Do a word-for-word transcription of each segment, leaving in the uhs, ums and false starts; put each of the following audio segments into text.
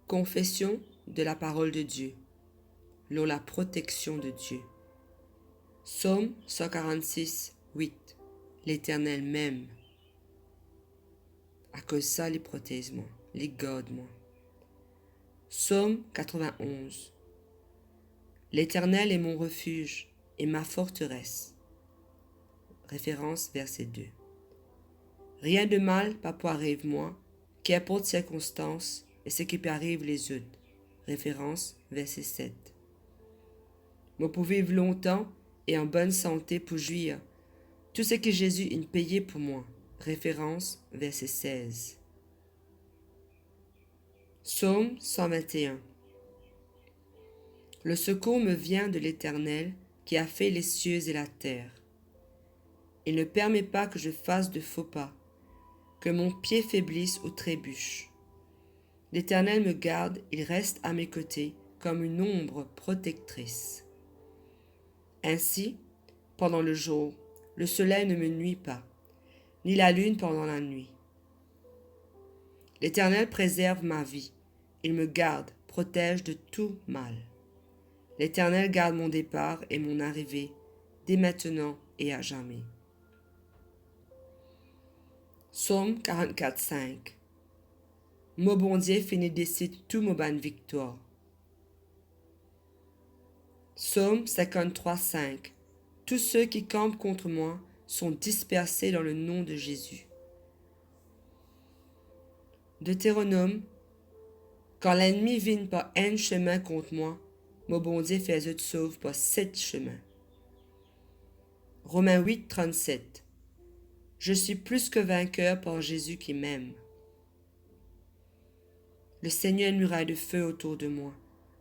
Confession de la parole de Dieu, lor la proteksion de Die. Psom san karant-sis, wit. Leternel mem. Akoz sa, li protez mwa, li gard mwa. Psom katrevin-onz. Leternel est mon refuge et ma forteresse. Referans verse de. Rien de mal pa pou ariv mwa, kinport sirkonstans e seki pe ariv lezot. Referans verse set. Mo pou viv lontan e an bonn sante pou zwir tou seki Zezi inn peye pou mwa. Referans verse sez. Psom san vinte-e-enn. Le secours me vient de l'Éternel qui a fait les cieux et la terre. Il ne permet pas que je fasse de faux pas, que mon pied faiblisse ou trébuche. L'Éternel me garde, il reste à mes côtés comme une ombre protectrice. Ainsi, pendant le jour, le soleil ne me nuit pas, ni la lune pendant la nuit. L'Éternel préserve ma vie, il me garde, protège de tout mal. L'Éternel garde mon départ et mon arrivée, dès maintenant et à jamais. Psom karant-kat, sink. Mo Bondie finn desid tou mo bann viktwar. Psom sinkant-trwa, sink. Tous ceux qui campent contre moi sont dispersés dans le nom de Jésus. Deutéronome. Kan lennmi vinn par enn sime kont mwa, mo Bondie fer zot sov par set sime. Romains huit, trente-sept. Je suis plus que vainqueur par Jésus qui m'aime. Le Seigneur a une muraille de feu autour de moi.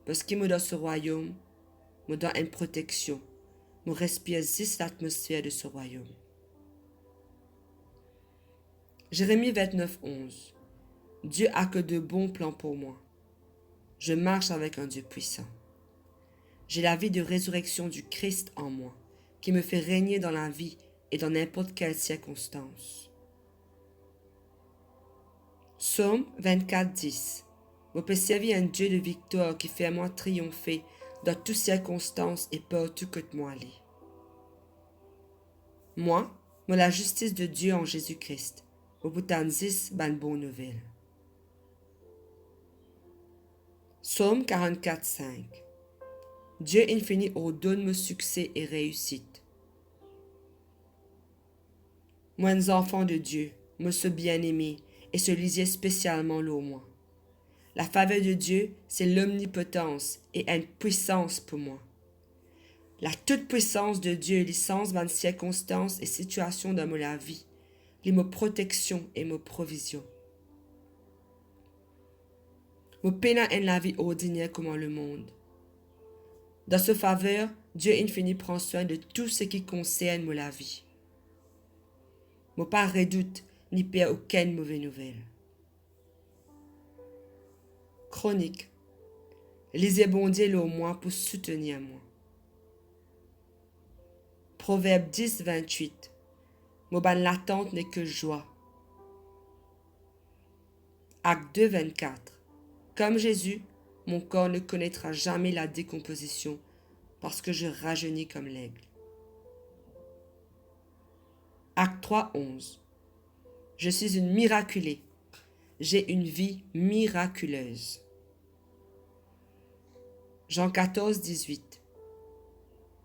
Parski mo dan so rwayom, mo dan enn proteksion. Mo respir zis latmosfer de so rwayom. Jérémie vingt-neuf, onze. Dieu a que de bons plans pour moi. Je marche avec un Dieu puissant. J'ai la vie de résurrection du Christ en moi, qui me fait régner dans la vie et dans n'importe quelle circonstance. Psom vingt-kat, dis. Mo pe servi enn Die de viktwar ki fer mwa triyonfe dan tou sirkonstans e partou kot mo ale. Mwa, mo lazistis de Die an Zezi Kris. Mo pou tann zis bann bon nouvel. Psom karant-kat, sink. Die inn fini ordonn mo sikse e reisit. Mo enn zanfan de Die, mo so bieneme, e so lizie spesialman lor mwa. Lafaver de Die se lomnipotans e enn pwisans pou mwa. Latoutpwisans de Die, li sanz bann sirkonstans e sitiasion dan mo lavi. Li mo proteksion e mo provizion. Mo pena enn lavi ordiner kouma lemond. Dan so faver, Die inn fini pran swin de tou seki konsern mo lavi. Mo pa redout ni per okenn move nouvel. Kronik. Lizie Bondie lor mwa pou soutenir mwa. Proverb dis, vintwit. Mo bann latant neke zwa. Actes deux, vingt-quatre. Comme Jésus, mon corps ne connaîtra jamais la décomposition, parce que je rajeunis comme l'aigle. Actes trois, onze. Je suis une miraculée. J'ai une vie miraculeuse. Jean quatorze, dix-huit.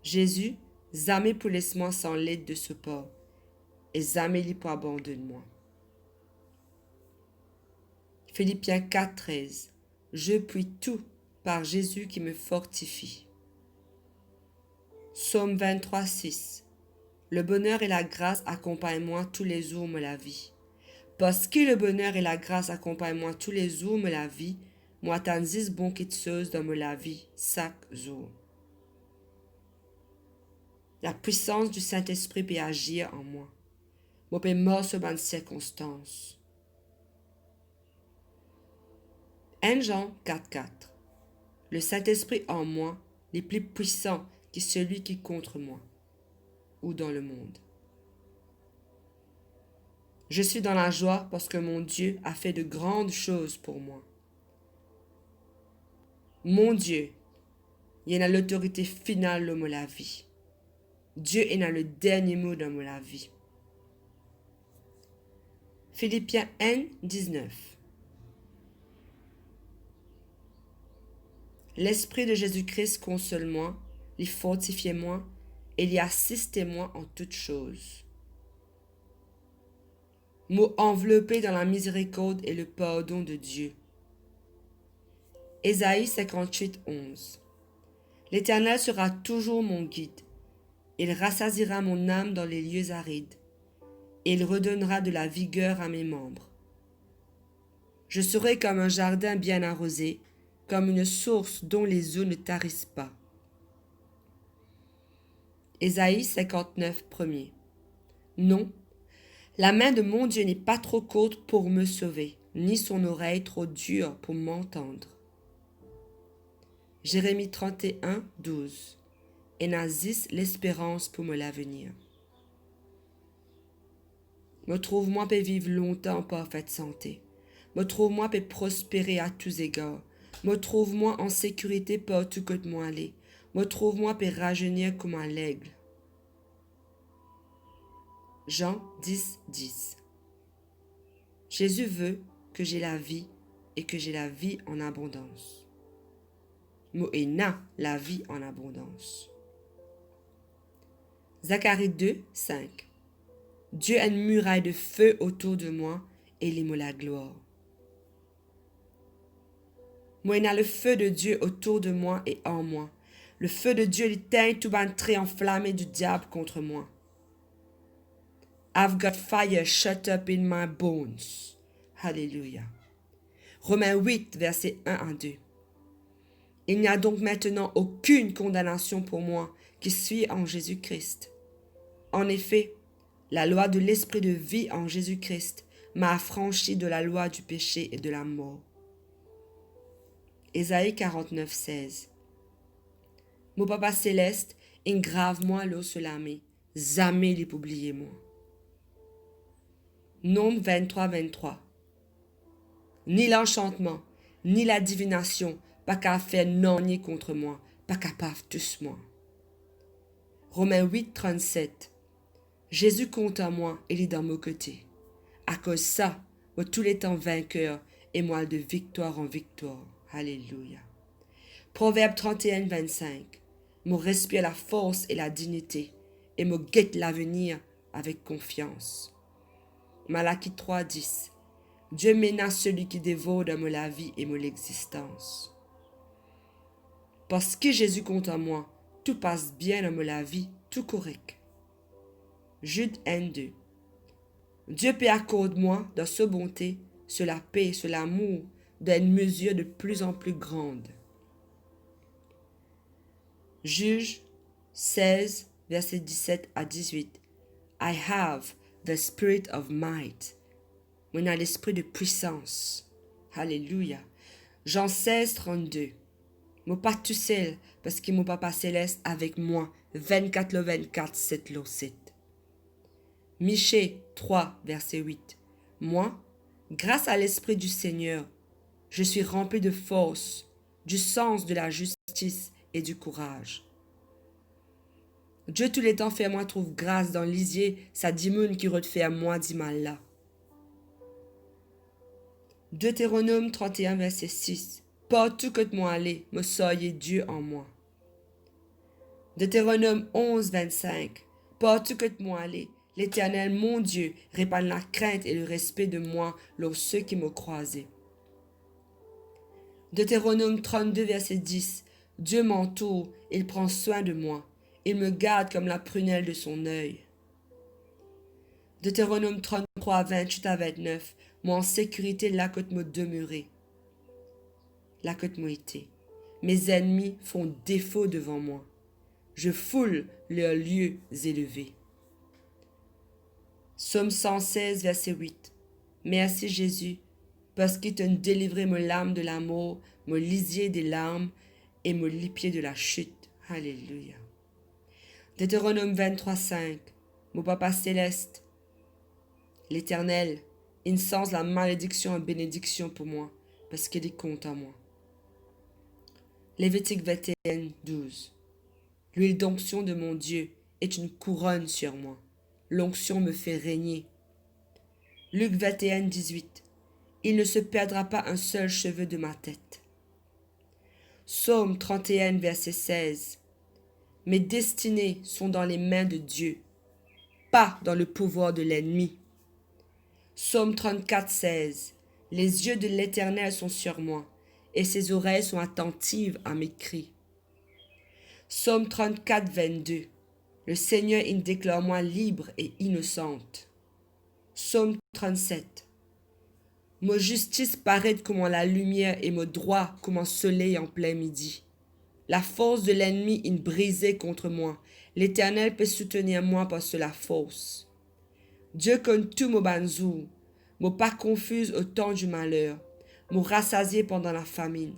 Zezi zame pou les mwa san led de so par, e zame li pou abandonn mwa. Philippiens quatre, treize. Je puis tout par Jésus qui me fortifie. Psaume vingt-trois, six. Le bonheur et la grâce accompagnent moi tous les jours de ma vie. Parski le bonheur et la grâce accompagnent moi tous les jours de ma vie, mo atann zis bon kiksoz dan mo lavi sak zour. Lapwisans di Sintespri pe azir an mwa. Mo pe mars lor bann sirkonstans. Enn Zan kat, kat. Le Saint-Esprit en moi, li pli pwisan ki selwi ki kont mwa ou dan lemond. Je suis dans la joie parce que mon Dieu a fait de grandes choses pour moi. Mo Die, li ena lotorite final lor mo lavi. Die ena le dernie mo dan mo lavi. Filipien enn diznef. Lespri de Zezi Kris konsol mwa, li fortifie mwa e li asiste mwa an tou soz. Mo anvlope dan lamizerikord e lepardon de Die. Ezai sinkant-wit onz. Leternel sera touzour mon gid. Il rassasira mon âme dans les lieux arides, et il redonnera de la vigueur à mes membres. Je serai comme un jardin bien arrosé, comme une source dont les eaux ne tarissent pas. Ésaïe cinquante-neuf, premier. Non, la main de mon Dieu n'est pas trop courte pour me sauver, ni son oreille trop dure pour m'entendre. Jérémie trente et un, douze. Ena zis lesperans pou mo lavenir. Mo trouv mwa pe viv lontan an parfet sante. Mo trouv mwa pe prospere a tou zegar. Mo trouv mwa an sekirite partou kot mo ale. Mo trouv mwa pe razenir kouma leg. Jean dix, dix. Jésus veut que j'ai la vie et que j'ai la vie en abondance. Mo ena lavi an abondans. Zacharie deux, cinq. Dieu a une muraille de feu autour de moi et li mo laglwar. Mo ena le feu de Dieu autour de moi et en moi. Le feu de Dieu li tegn tou bann tre anflame du diab kont mwa. I've got fire shut up in my bones. Alléluia. Romains huit, versets un à deux. Il n'y a donc maintenant aucune condamnation pour moi qui suis en Jésus-Christ. En effet, la loi de l'Esprit de vie en Jésus-Christ m'a affranchi de la loi du péché et de la mort. Ésaïe quarante-neuf, seize. Mo Papa Selest inn grav mwa lor so lame, zame li pou bliye mwa. Nom vinn-trwa, vinn-trwa. Ni lansantman, ni ladivinasion pa kapav fer nanye kont mwa, pa kapav tous mwa. Romin wit, trannset. Zezi kontan mwa e li dan mo kote. Akoz sa, mo touletan vinker e mo al de viktwar an viktwar. Alelouya. Proverb trant-e-enn, vinn-sink. Mo respir lafors e ladignite e mo get lavenir avek konfians. Malaki trwa dis. Dieu menace celui qui dévore dans mon lavi et mon existence. Parski Zezi kontan mwa, tou pas bien dan mo lavi, tou korek. Zid enn de. Dieu pe akord mwa, dan so bonte, so lape, so lamour, dan enn mezir de pli an pli gran. Zid sez, verse diset a dizwit. I have the spirit of might. Mo ena lespri de pwisans. Alelouya. Zan sez, trannde. Mo pa tousel, parski mo Papa Selest avek mwa, vinn-kat lor vinn-kat, set lor set. Miche trwa, verse wit. Moi, grâce à l'Esprit du Seigneur, je suis rempli de force, du sens de la justice et du courage. Dieu touletan fer mwa trouv gras dan lizie sa dimoun ki rod fer mwa dimal la. Deteronom trant-e-enn, verse sis. Partou kot mo ale, mo sarye Dieu an mwa. Deteronom onz, vinn-sink. Partou kot mo ale, Leternel, mon Dieu, repann lakrint e lerespe de mwa lor seki mo krwaze. Deteronom trannde, verse dis. Dieu m'entoure, il prend soin de moi, il me garde comme la prunelle de son œil. Deteronom tranntrwa, vinn-wit a vinn-nef. Mo an sekirite la kot mo demere, la kot mo ete. Mes ennemis font défaut devant moi. Je foule leurs lieux élevés. Psaume cent seize, verset huit. Merci Jésus, parski to'nn delivre mo lam de lamor, mo lizie de larm e mo lipie de lachit. Alelouya. Deteronom vinn-trwa, sink. Mo Papa Selest, Leternel, inn sanz lamalediksion an benediksion pou mwa, parski li kontan mwa. Lévitik vingt et un, douze. L'huile d'onction de mon Dieu est une couronne sur moi. L'onction me fait régner. Luc vingt et un, dix-huit. Il ne se perdra pas un seul cheveu de ma tête. Psaume trente et un, verset seize. Mes destinées sont dans les mains de Dieu, pas dans le pouvoir de l'ennemi. Psaume trente-quatre, seize. Les yeux de l'Éternel sont sur moi, et ses oreilles sont attentives à mes cris. Psaume trente-quatre, vingt-deux. Le Seigneur, il déclare moi libre et innocente. Psaume trente-sept. Mo zistis paret kouma lalimier e mo drwa kouma soley an plin midi. Lafors de lennmi inn brize kont mwa. Leternel pe soutenir mwa par so lafors. Die konn tou mo bann zour. Mo pa konfiz o tan di maler. Mo rasazie pandan lafaminn.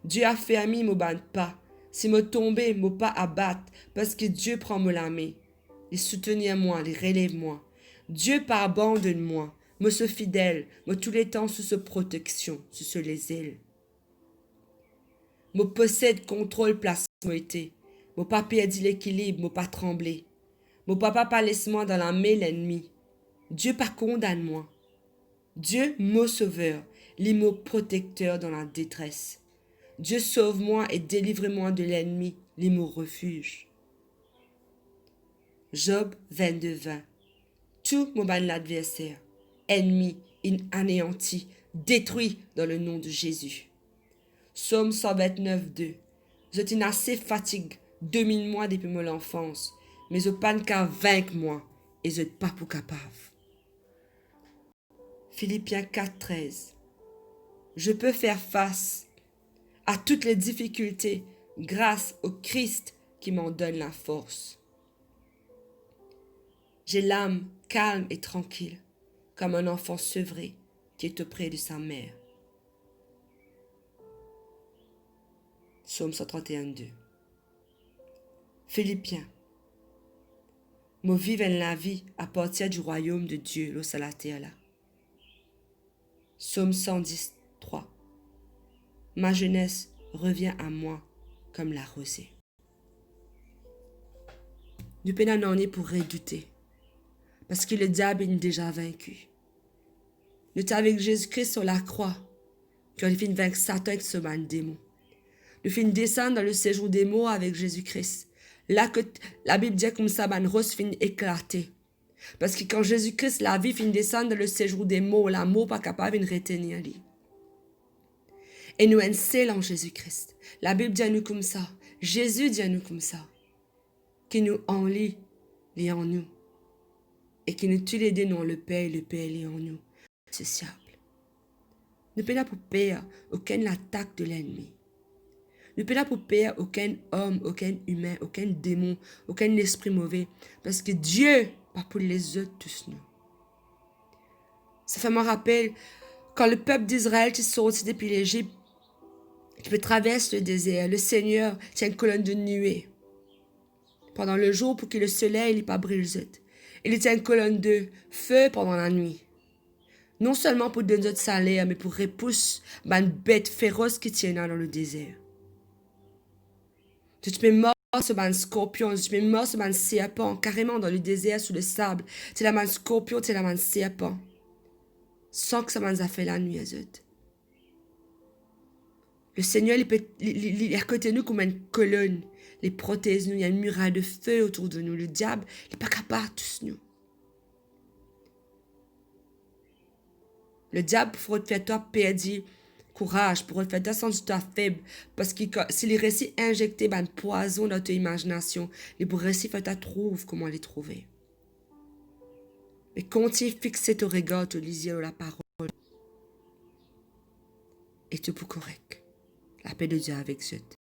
Die afermi mo bann pa. Si mo tonbe, mo pa abat, parski Die pran mo lame. Li soutenir mwa, li relev mwa. Die pa abandonn mwa. Mo so fidel, mo touletan sou so proteksion, sou so lezel. Mo posed kontrol plas mo ete. Mo pa perdi lekilib, mo pa tranble. Mo Papa pa les mwa dan lame lennmi. Die pa kondann mwa. Die, mo Sover, li mo protekter dan ladetres. Die sov mwa e delivre mwa de lennmi, li mo refiz. Zob vennde vin. Tou mo bann ladverser, ennmi, inn aneanti, detrwi dan le nom de Zezi. Psom san vennef de. Zot inn ase fatig, dominn mwa depi mo lanfans, me zot pa'nn kav vink mwa e zot pa pou kapav. Filipien kat trez. Je peux faire face à toutes les difficultés grâce au Christ qui m'en donne la force. J'ai l'âme calme et tranquille, comme un enfant sevré qui est auprès de sa mère. Psaume cent trente et un deux. Filipien. Mo viv enn lavi apartir di rwayom de Die lor sa later la. Psaume cent dix, trois. Ma jeunesse revient à moi comme la rosée. Nou pena nanye pou redoute, parski lediab inn deza vinki. Nou ti avek Zezi Kris lor lakrwa, kan li finn vink Satan ek so bann demon. Nou finn desann dan le sezour de mor avek Zezi Kris. La kot Labib dir koumsa bann ros finn eklate. Parski kan Zezi Kris lavi finn desann dan le sezour de mor, lamor pa kapav vinn retenir li. E nou enn sel an Zezi Kris. Labib dir nou koumsa, Zezi dir nou koumsa, ki nou an li, li an nou, e ki nou toulede nou an Leper, Leper li an nou. Sosiab. Nou pena pou per okenn latak de lennmi. Nou pena pou per okenn om, okenn imin, okenn demon, okenn lespri move, parski Die pa pou les zot tous nou. Sa fer mwa rapel, kan lepep Izrael ti sorti depi Lezip, ki pe travers le dezer, Lesegner ti enn kolonn de nue pandan lezour pou ki lesoley li pa bril zot, e li ti enn kolonn de fe pandan lanwit. Non selman pou donn zot saler, me pou repous bann bet feros ki ti ena dan ledezer. Zot ti pe mars lor bann skorpion, zot ti pe mars lor bann serpan, kareman dan ledezer, sou lesab, ti ena bann skorpion, ti ena bann serpan, san ki sa bann zafer la nwir zot. Lesegner, li pe, li, li, li akote nou kouma enn kolonn, li protez nou, ena enn miray de fe otour de nou. Lediab, li pa kapav tous nou. Lediab pou rod fer twa perdi kouraz, pou rod fer twa santi twa feb, parski kan, si li resi inzekte bann pwazon dan to imazinasion, li pou resi fer twa trouv kouma li trouve. Me kontign fixe to regar, to lizie lor laparol, e to pou korek. Lape de Die avek zot.